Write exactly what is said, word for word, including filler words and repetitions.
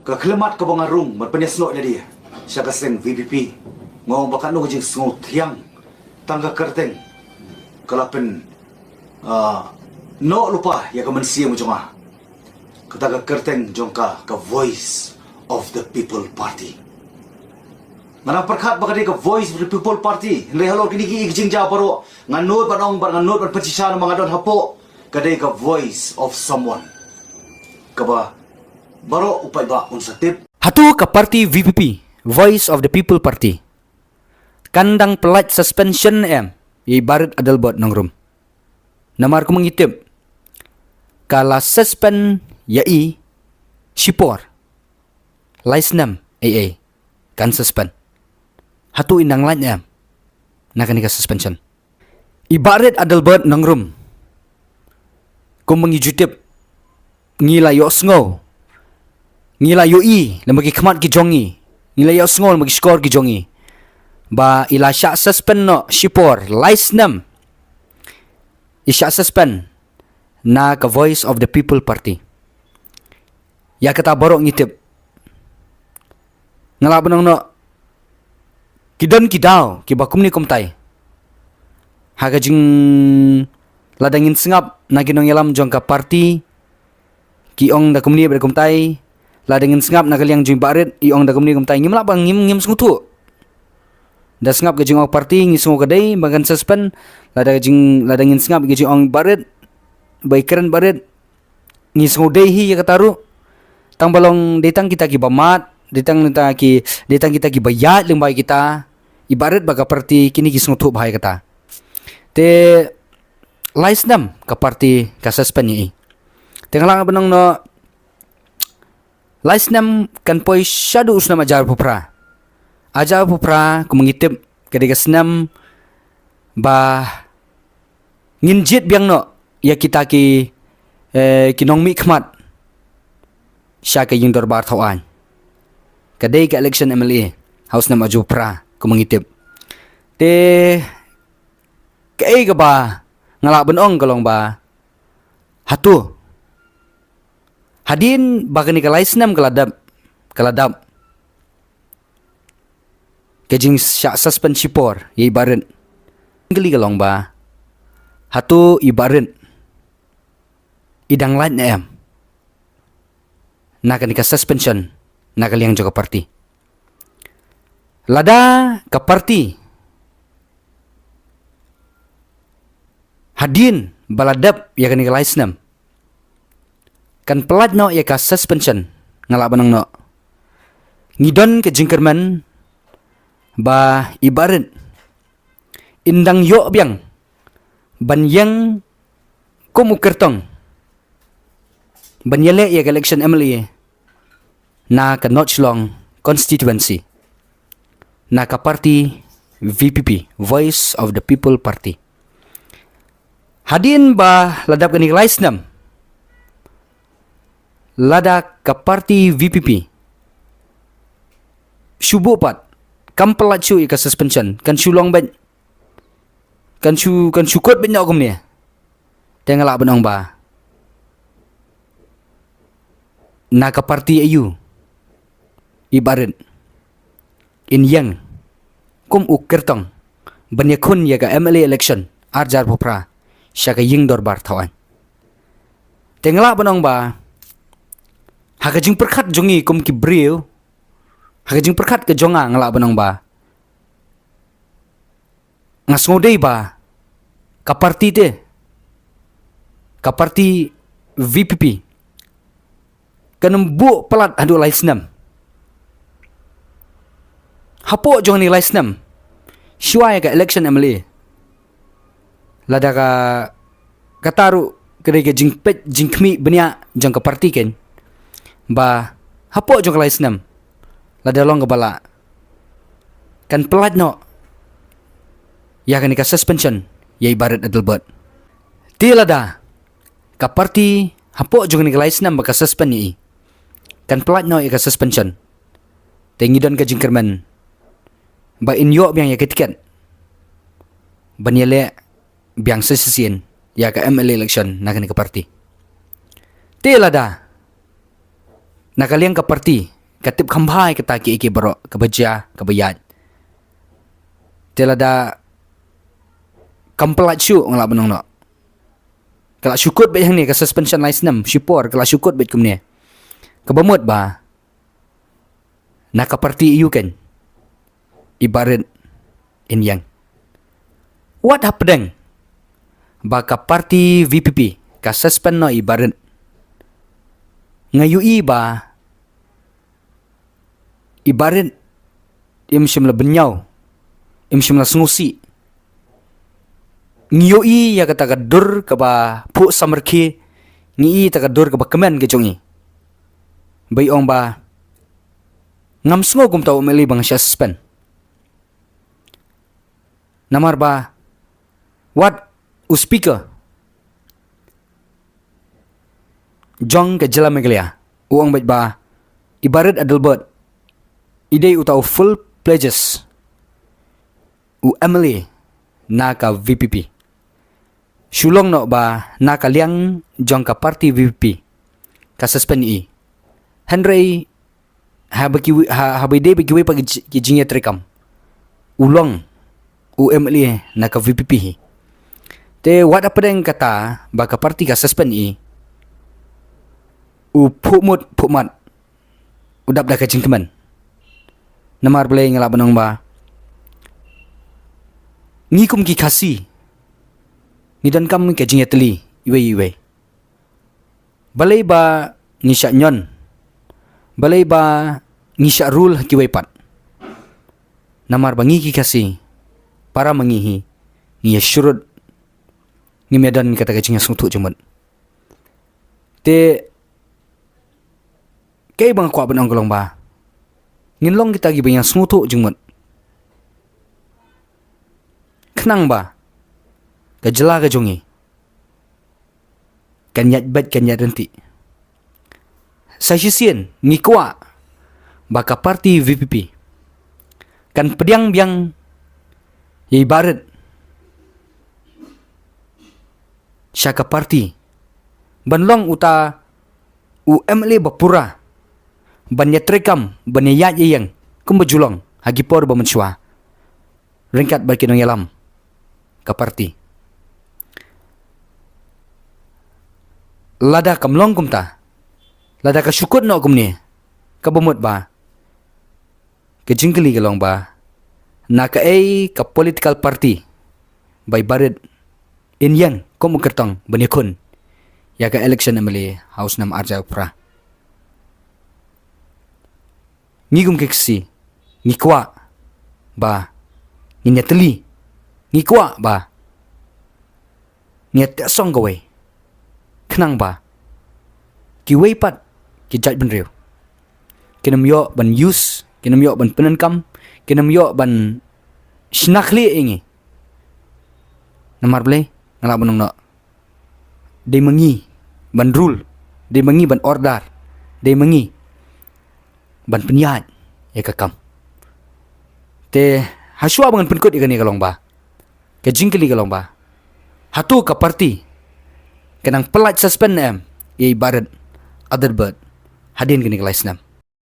Ka khyllipmat kaba nga rung ban pynïasnoh ïa lade sha ka seng V P P, nga ong ba katno ka jingsngew thiang, tang ka kyrteng ka la pyn, ah, noh lypa ïa ka mynsiem jong nga. Kata ka kyrteng jong ka, ka Voice of the People Party. Nga nang pyrkhat ba ka dei ka Voice of the People Party, hynrei halor kine ki jingjia baroh nga nud ban ong, ba nga nud ban pynshisha namar nga don hapoh, ka dei ka voice of someone kaba baroh u paidbah un sa tip. Hato ka party V P P, Voice of the People Party, kan dang pyllait suspension em ïa i Barit Adelbert Nongrum? Namar kumba ngi tip, ka la suspend ïa i shipor lai snem ei ei kan suspend. Hato in dang lait em na kane ka suspension? I Barit Adelbert Nongrum, kumba ngi ju tip, ngi la ïohsngew, ngi la ïohi lem bad ki khmat ki jong ngi, ngi la ïohsngew lem bad ki shkor ki jong ngi ba i la shah suspend noh shipor lai snem. I shah suspend na ka Voice of the People Party. Ïa kata baroh ngi tip. Nga lah ban ong noh, ki don ki daw kiba kumne kumtai. Ha ka jing, lada ngin sngap na ki nongïalam jong ka party, ki ong da kumne bad kumtai. Lada ngin sngap na ka liang jong i Barit, i ong da kumne kumtai, ngim lah ban, ngim, ngim sngewthuh. Da sngap ka jingong party, ngi sngew ka dei ba kan suspend. Lada ka jing, lada ngin sngap ka jingong Barit ba i kren Barit, ngi sngew dei hi ïa kata ruh. Tang ba long dei tang kita kiba mad, dei tang kita ki, dei tang kita kiba ïaid lyngba ïa kita, i Barit bad ka party, kine ki sngewthuh bha ïa kata. Te lai snem ka party ka suspend ïa i. Te nga lah ban ong noh, lai snem kan poi shaduh u snem ar hajar arphew phra. Ar hajar arphew phra, kumba ngi tip, ka dei ka snem ba ngin jied biang noh ïa kita ki, eh, ki nongmihkhmat sha ka ïing dorbar thawaiñ. Ka dei ka election M L A ha u snem ar hajar arphew phra, kumba ngi tip. Te kaei kaba nga lah ban ong ka long ba, hato, hadien ba kane ka lai snem ka la dep, ka la dep, ka jingshah suspend shipor ïa i Barit, kylli ka long ba, hato i Barit i dang lait ne em na kane ka suspension na ka liang jong ka party? Lada ka party, hadien ba la dep ïa kane ka lai snem, kan pyllait noh ïa ka suspension, nga lah ban ong noh, ngi don ka jingkyrmen ba i Barit in dang ïoh biang ban ïeng kum u kyrtong ban ïaleh ïa ka election M L A na ka North Shillong constituency na ka party V P P, Voice of the People Party. Hadien ba la dep kane ka lai snem, lada ka party V P P shu buh pat, kam pyllait shuh ïa ka suspension, kan shu long beit, kan shu, kan shu kut beit noh kumne, te nga lah ban ong ba, na ka party aïu i Barit in ïeng kum u kyrtong ban ïakhun ïa ka M L A election ar hajar arphew phra sha ka ïing dorbar thawaiñ? Te nga lah ban ong ba, ha ka jingpyrkhat jong ngi kum ki briew, ha ka jingpyrkhat ka jong nga, nga lah ban ong ba, nga sngew dei ba ka party te, ka party V P P, kan ym buh palat haduh lai snem. Hapoh jong kane ka lai snem, shuwa ïa ka election M L A, lada ka, kata ruh ka dei ka jingpeit jingkhmih bniah jong ka party, kan, ba hapoh jong ka lai snem, lada long kaba lah, kan pyllait noh ïa kane ka suspension ïa i Barit Adelbert. Te lada ka party hapoh jong kane ka lai snem ba ka suspend ïa i, kan pyllait noh ïa ka suspension, te ngi don ka jingkyrmen ba in ïoh biang ïa ka tiket ban ïaleh biang sa shisien ïa ka M L A election na kane ka party. Te lada Na ka liang ka party ka tip kham bha ïa kata kiei kiei baroh kaba jia kaba ïaid. Te lada kam pyllait shuh, nga lah ban ong noh, ka lah shu kut beit hangne ka suspension lai snem, shipor ka lah shu kut beit kumne. Kaba mut ba na ka party ïa u keiñ i Bah Rit in ïeng. Wat hapdeng ba ka party V P P ka suspend noh i Bah Rit, nga ïohi ba i Bah Rit im shym la bynñiaw, im shym la sngewsih. Ngi ïohi ïa kata ka dur kaba phuh samrkhie, ngi ïohi ïa kata ka dur kaba kmen ka jong i. Ba i ong ba ngam sngew kumta u M L A ba nga shah suspend. Namar ba wat u speaker jong ka jylla Meghalaya u ong beit ba i Bah Rit Adelbert i dei uta u full pledges u M L A na ka V P P. Shu long noh ba na ka liang jong ka party V P P ka suspend i. Hynrei haba ki, ha, haba i dei ba kiwei pat ki ji-, ki jingïatreikam, u long u M L A na ka V P P hi. Te wat hapdeng kata ba ka party ka suspend i, u phuh mut phuh mat u dap da ka jingkmen. Namar balei nga lah ban ong ba ngi kum ki Khasi ngi donkam ka jingïatylli iwei iwei. Balei ba ngi shah ñion? Balei ba ngi shah rul ha kiwei pat? Namar ba ngi ki Khasi, para ma ngi hi, ngi ïa shrut, ngim ïa don kata ka jingïasngewthuh jingmut. Te kaei ba nga kwah ban ong ka long ba ngin long kita kiba ïasngewthuh jingmut, khnang ba ka jylla ka jong ngi kan ïaid beit, kan ïaid ryntih. Sa shisien ngi kwah ba ka party V P P kan pdiang biang ïa i Bah Rit sha ka party ban long uta u M L A ba pura, ban ïatreikam, ban ïaid ïaïeng kumba ju long ha ki por ba mynshuwa ryngkat bad ki nongïalam ka party. Lada kam long kumta, lada ka shu kut noh kumne, kaba mut ba ka jingkylli ka long ba na kaei ka political party ba i Bah Rit in ïeng kum u kyrtong ban ïakhun ïa ka election M L A ha u snem arhajar arphew phra. Ngi kum ki Khasi ngi kwah ba ngin ïatylli, ngi kwah ba ngi ïateh song kawei, khnang ba kiwei pat ki jaitbynriew kin ym ïoh ban use, kin ym ïoh ban pyndonkam, kin ym ïoh ban shna khlieh ïa ngi. Namar balei? Nga lah ban ong noh, dei ma ngi ban rule, dei ma ngi ban order, dei ma ngi ban pynïaid ïa ka kam. Te hashwa ba ngan pynkut ïa kane ka long ba, ka jingkylli ka long ba, hato ka party ka nang pyllait suspend ne em ïa i Bah Rit Adelbert hadien kane ka lai snem?